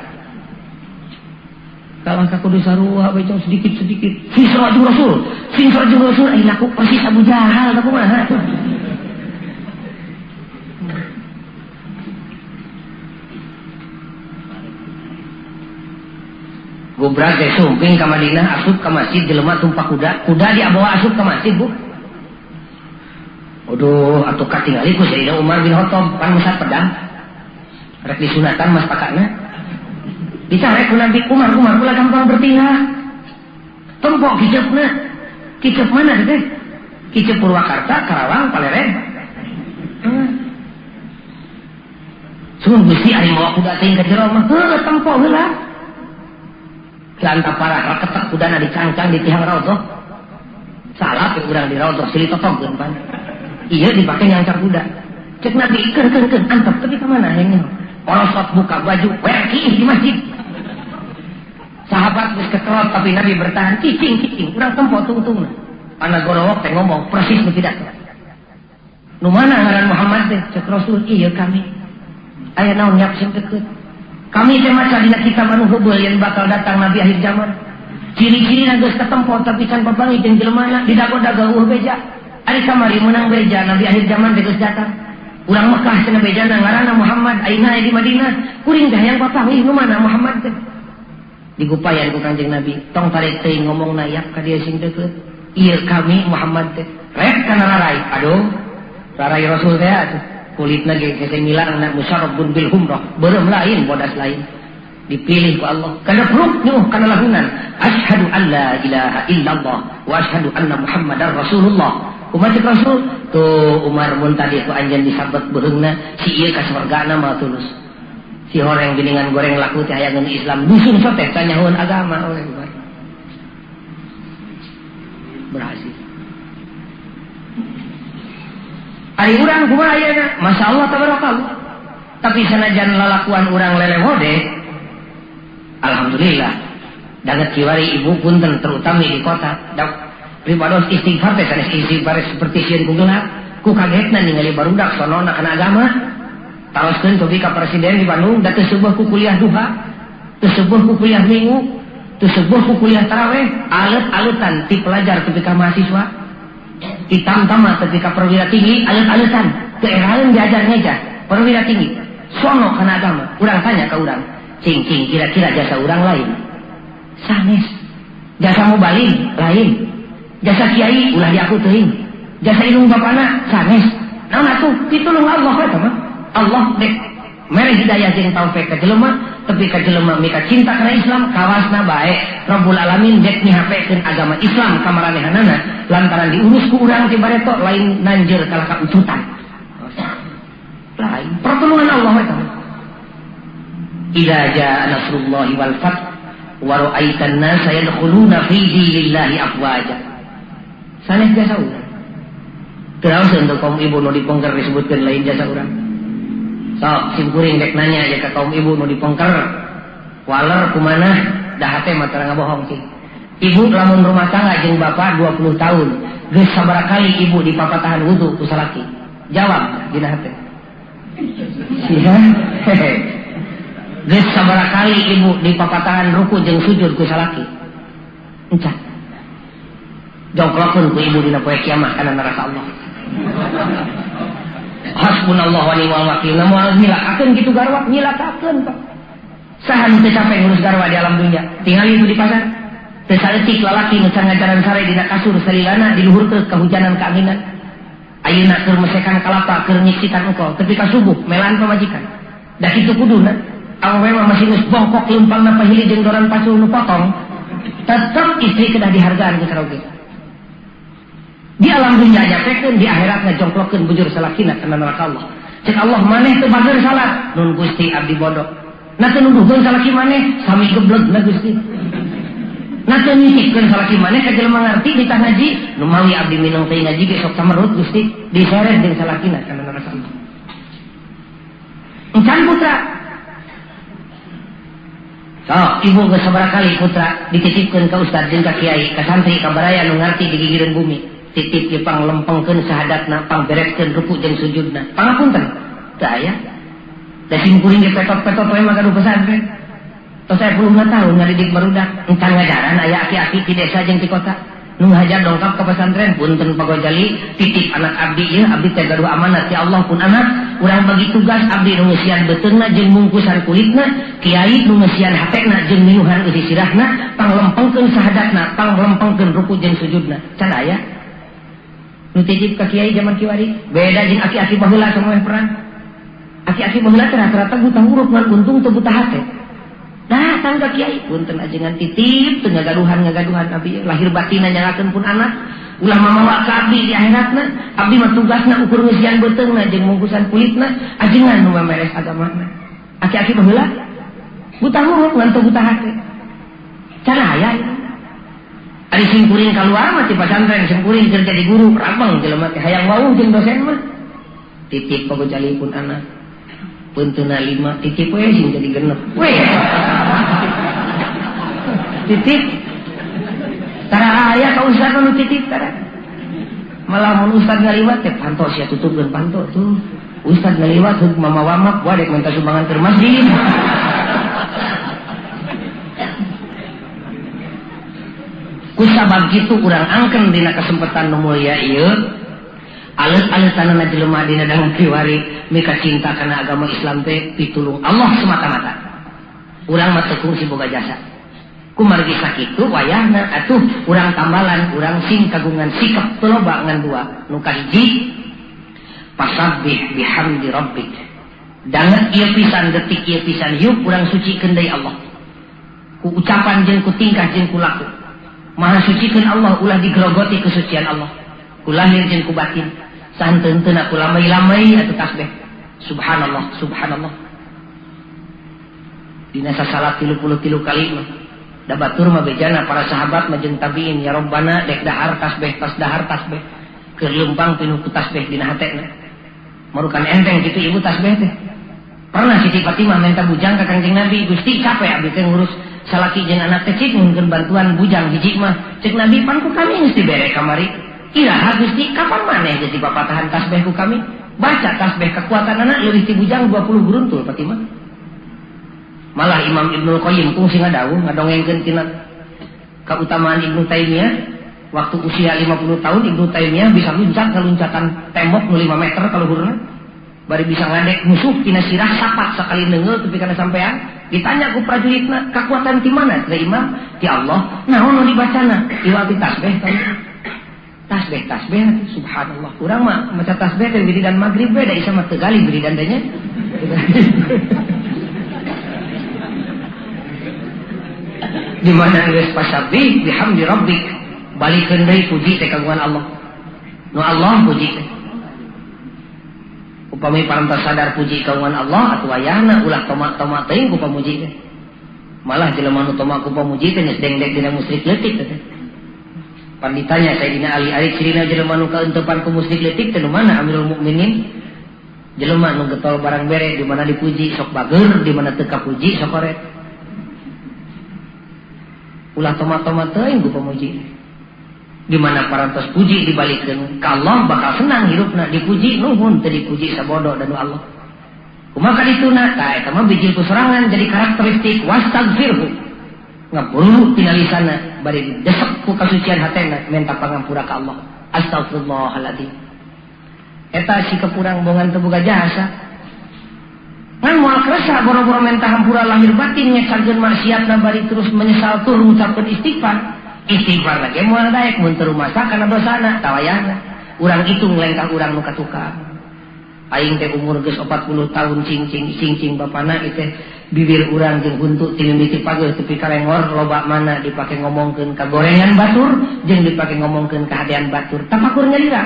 Kalah ka kudu sarua bae sedikit-sedikit. Sing sarua Rasul, sing sarua Rasul ai laku persis Abu Jahal tah kumaha tuh. Gobrak teh sumping ka Madinah asup ka masjid jelema tumpak kuda, kuda diabawa asup ka masjid bu. Aduh, atuh katingali ku Sayyidina Umar bin Khattab pan mesat pedang. Rek disunatan mas pakakna. Dicarek ku Nabi Umar, Umar ulah gampang bertingkah. Tempok kicepna. Kicep mana teh? Kicep Purwakarta, Karawang, Paleren. Sungguh Gusti ari mawa kuda teh ka jero mah heuh tempok heula. Lanta parah raketek kudana dicangcang di tihang raudhah. Salah pe urang di raudhah silih totogkeun pan. Ieu dipake nyangcar kuda. Cek Nabi keun keun keun antep tapi ka mana hayangnya? Orosot buka baju werki di masjid. Sahabat geus kekerot tapi Nabi bertahan cicing-cicing urang tempo tungtungna. Anak gorowok teh ngomong persis nu tidak. Nu mana ngaran Muhammad teh? Cek Rasul ieu kami. Aya naon nyap sing deukeut. Kami teh maca dina kitab anu heubeul yen bakal datang Nabi akhir zaman. Ciri-cirina geus katempo tapi can papanggih jeung jelemana didago-dago eueuh beja. Ari kamari meunang beja Nabi akhir zaman teh geus datang. Urang Mekah cenah bejana ngaranna Muhammad ayeuna aya di Madinah. Kuring teh hayang papanggih nu mana Muhammad teh. Digupayan ku Kanjeng Nabi, tong tarik teuing ngomong nayak ka dieu sing deukeut. Ieu kami Muhammad teh. Rek kana rarai. Aduh, rarai Rasul teh atuh. Kulitna ge hese ngilangna musyarrabun bil humrah, beureum lain bodas lain. Dipilih ku Allah. Kana peruk nyuh kana lahunan. Asyhadu an la ilaha illallah wa asyhadu anna Muhammadar Rasulullah. Kumaha cek Rasul? Tuh Umar mun tadi ku anjeun disabet beureungna, si ieu ka sorgana mah tulus. Si horeng geningan goreng laku teh hayangeun Islam dusun soteh tanyahueun agama oleh Umar. Berhasil. Ari urang kumaha ayeuna? Masyaallah tabarakallah. Tapi sanajan lalakuan urang lelewode, alhamdulillah. Danget kiwari ibu punten terutami di kota. Pribados istighfar teh sanes istighfar seperti sieun ku gelap. Ku kagetna ningali barudak sonona kana agama. Taroskeun tepi ka presiden di Bandung da teu seubeah ku kuliah duha, teu seubeah ku kuliah minggu, teu seubeah ku kuliah tarawih, alet-aletan ti pelajar tepi ka mahasiswa. Ti tamtama tepi ka perwira tinggi, alet-aletan teu eraeun diajar ngeja, perwira tinggi. Sono kana agama. Urang tanya ka urang, cing-cing kira-kira jasa urang lain. Sanes. Jasa mubalig lain. Jasa kiai ulah diaku teuing. Jasa ilmu bapana sanes. Naon atuh pitulung Allah eta mah. Allah dek mere hidayah jeung taufik ka jelema, tepi ka jelema mika cinta kana Islam kawasna bae. Rabbul Alamin dek mihapekeun agama Islam ka maranehanana lantaran diurus ku urang ti bareto lain nanjeur kalah ka ucutan. Lain pertolongan Allah eta. Idza jaa nasrullahi wal fath wa ra'aitan nasa yadkhuluna fi dinillahi afwaja. Sanes jasa urang. Terus untuk kaum ibu nu dipongker disebutkeun lain jasa urang. Sok sim kuring dek nanya ya ka kaum ibu nu dipongker. Waler kumanah dah hate mah tara ngabohong cing. Ibu lamun rumah tangga jeung bapak 20 tahun, geus sabaraha kali ibu dipapatahan wudu ku salaki? Jawab dina hate. Sia. Geus sabaraha kali ibu dipapatahan ruku jeung sujud ku salaki? Encan. Jongklokeun ku ibu dina poe kiamah kana neraka Allah. Hasbunallah wa ni'mal wakil. Moal nyilakakeun kitu garwa, nyilakakeun Pak. Saha nu teu capek ngurus garwa di alam dunya? Tingali itu di pasar. Teu saeutik lalaki nu can ngajaran sare dina kasur salilana di luhur teu kahujanan kaanginan. Ayeuna keur mesekan kalapa, keur nyiksikan engkau, tepi ka subuh melan pamajikan. Da kitu kuduna. Awewe mah masih geus bongkok leumpangna pahili jeung doran pasul nu potong. Tetep istri kedah dihargaan ku saroge. Di alam dunia nyapekeun, di akhirat ngajongklokeun bujur salakina kana neraka Allah. Cek Allah maneh teu bager salat, nun Gusti abdi bodoh. Na teu nuduhkeun salaki maneh, sami geblegna Gusti. Nah teu nitipkeun salaki maneh ka jelema ngarti ditah ngaji, nu mawi abdi mineng teh ngaji ge sok samerut Gusti, diseret jeung salakina kana neraka Allah. Encan putra. Sok ibu geus sabaraha kali putra dititipkeun ka ustad jeung ka kiai, ka santri, ka baraya nu ngarti di gigireun bumi. Titip ieu panglempengkeun sahadatna, pangbereskeun ruku jeung sujudna. Pangapunten, teu aya. Da sim kuring ge petot-petot we mah gaduh pesantren. Tos saya puluhan tahun ngadidik barudak, encan ngajaran aya aki-aki di desa jeung di kota. Nu ngajar dongkap ke pesantren, punten Pak Gojali, titip anak abdi ieu, abdi teh gaduh amanat ya Allah pun anak, urang bagi tugas abdi nu ngeusian beuteungna jeung mungkusan kulitna, kiai nu ngeusian hatena jeung minuhan eusi sirahna, panglempengkeun sahadatna, panglempengkeun ruku jeung sujudna. Can aya nu titip ka kiai zaman kiwari, beda jeung aki-aki baheula samoeh perang. Aki-aki baheula teh rata-rata buta huruf ngan untung teu buta hate. Datang ka kiai, punten ajengan titip teu ngagaduhan abdi lahir batinna nyalakeun pun anak, ulah mamawa ka abdi di akhiratna, abdi mah tugasna ukur ngeusian beuteungna jeung mungkusan kulitna, ajengan nu mameres agamana. Aki-aki baheula buta huruf ngan teu buta hate. Can aya ieu. Ari sim kuring kaluar mah ti pasantren, sim kuring keur jadi guru, rabeng jelema teh hayang wauh jeung dosen mah. Titip pagojali pun anak. Punteuna 5 titip we sing jadi genep. We. Titip. Tara aya ka ustad nu titip tara. Malah mun ustad ngaliwat teh panto sia tutupkeun panto tuh. Ustad ngaliwat heug mama wamak wa dek minta sumbangan ke masjid. Kusabab kitu urang angken dina kesempatan nu mulia ieu. Alet-aletanana jelema dina dangu kiwari mika cinta kana agama Islam teh pitulung Allah semata-mata. Urang mah teu kungsi boga jasa. Kumargi sakitu wayahna atuh urang tambalan urang sing kagungan sikap teu loba ngan dua. Nu kahiji pasabbih bihamdi rabbik. Danget ieu pisan detik ieu pisan yuk urang sucikeun deui Allah. Ku ucapan jeung ku tingkah jeung ku laku. Maha sucikeun Allah ulah digerogoti kesucian Allah. Ku lahir jeung ku batin. Sahenteun-henteun aku lamai-lamai atuh tasbih. Subhanallah, subhanallah. Dina sasalat 33 kali mah. Da batur mah bejana para sahabat mah jeung tabiin ya Rabbana dek dahar tasbih tas dahar tasbih. Keur leumpang pinuh ku tasbih dina hatena. Marukan enteng kitu ibu tasbih teh. Pernah Siti Fatimah minta bujang ka Kangjeng Nabi, Gusti capek abdi teh ngurus salaki jeung anak teh cik nyuhunkeun bantuan bujang hiji mah. Cek Nabi pan ku kami geus dibere kamari. Iraha Gusti kapan maneh geus dipapatahan tasbih ku kami? Baca tasbih kekuatan anak leuwih ti bujang 20 geruntul Fatimah. Malah Imam Ibnul Qayyim kungsi ngadawuh ngadongengkeun tina kautamaan Ibnu Taimiyah waktu usia 50 tahun Ibnu Taimiyah bisa luncat ngeluncatan tembok nu 5 meter kaluhurna. Bari bisa ngadek musuh tina sirah sapat sakali neungeul tepi kana sampean. Ditanya ku prajuritna, kekuatan ti mana? Teh Imam, ti Allah. Naon nu dibacana? Iwal ti tasbih tadi. Tasbih tasbih subhanallah. Urang mah maca tasbih teh wiridan magrib we da isa mah teu gali wiridan teh nya. Di mana geus pasabbih bihamdi rabbik, balikeun deui puji teh kagungan Allah. Nu Allah puji teh. Upami parantos sadar puji kagungan Allah atuh wayahna ulah tomak-tomak teuing ku pamuji teh. Malah jelema nu tomak ku pamuji teh geus dengdek dina musyrik leutik teh. Pan ditanya Sayyidina Ali, ari cirina jelema nu kaeunteupan ku musyrik leutik teh nu mana Amirul Mukminin? Jelema nu getol barang bere di mana dipuji sok bager, di mana teu kapuji sok koret. Ulah tomat-tomat teuing ku pamuji. Di mana parantos puji dibalikeun ka Allah bakal senang hirupna, dipuji nuhun teu dipuji sabodo dan Allah. Kumaha dituna? Tah eta mah bijil ku sorangan jadi karakteristik wastaghfirhu. Ngaburu tina lisana bari didesek ku kasucian hatena minta pangampura ka Allah. Astagfirullahaladzim. Eta sikap urang bongan teu boga jasa. Ngan moal kerasa boro-boro minta hampura lahir batin nyecarkeun maksiatna bari terus menyesal tur ngucapkeun istighfar. Istighfar lagi moal daek mun teu rumasa kana dosana tawayahna. Urang hitung lengkah urang nu katukang. Aing teh umur geus 40 tahun cingcing cingcing bapana ieu teh bibir urang jeung huntu ti mimiti pageuh tepi ka lengor loba mana dipake ngomongkeun ka gorengan batur jeung dipake ngomongkeun ka hadean batur tapakur nyalira.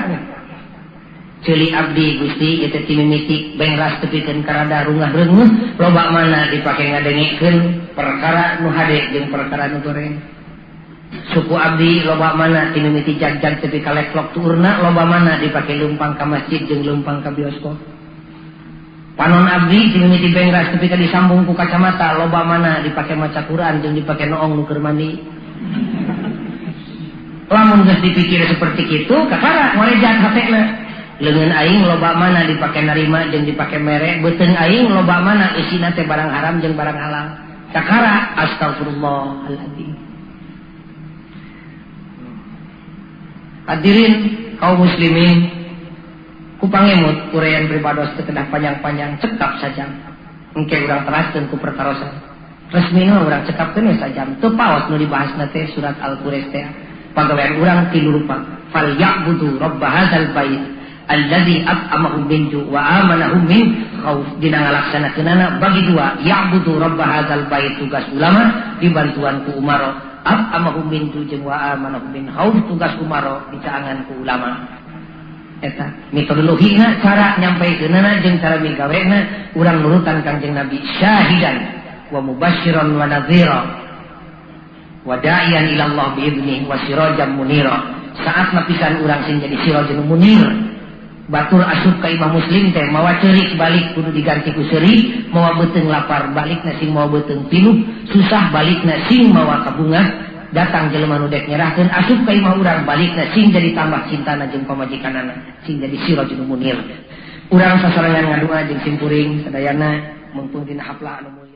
Ceuli abdi Gusti ieu teh ti mimiti bengras tepikeun ka rada rungah reunguh loba mana dipake ngadengekeun perkara nu hade jeung perkara nu goreng. Suku abdi loba mana ti mimiti jag-jag tepi ka leklok tuurna loba mana dipake leumpang ka masjid jeung leumpang ka bioskop. Panon abdi ti mimiti bengras tepi ka disambung ku kacamata loba mana dipake maca Quran jeung dipake noong nu keur mandi. Lamun geus dipikir seperti kitu kakara ngorejat hatena. Leungeun aing loba mana dipake narima jeung dipake mere, beuteung aing loba mana isina teh barang haram jeung barang halal. Kakara astagfirullahaladzim. Hadirin kaum muslimin, ku pangemut uraian pribados teu kedah panjang-panjang, cekap saja. Engke urang teraskeun ku pertarosan. Resmina urang cekapkeun we sajam. Teu paos nu dibahasna teh surat Al-Quraisy teh. Pagawean urang tilu rupa. Fal ya'budu rabb hadzal bait allazi at'amahum min ju' wa amanahum min khauf. Dina ngalaksanakeunana bagi dua, ya'budu rabb hadzal bait tugas ulama dibantuan ku umaro, at'amahum min ju' jeung wa amanahum min khauf tugas umaro dicaangan ku ulama. Eta metodologina cara nyampaikeunana jeung cara migawena urang nurutan Kangjeng Nabi syahidan wa mubasysyiran wa nadhira wa da'iyan ila Allah bi idnih wa sirajan munira. Saat napisan urang sing jadi sirajan munir. Batur asup ka imah muslim teh mawa ceurik balik kudu diganti ku seuri, mawa beuteung lapar balikna sing mawa beuteung pinuh, susah balikna sing mawa kabungah, datang jelema nu dek nyerahkeun asup ka imah urang balikna sing jadi tambah cintana jeung pamajikanana, sing jadi sirajul munir. Urang sasarengan ngadua jeung simkuring sadayana mungpung dina haflah anu mulia.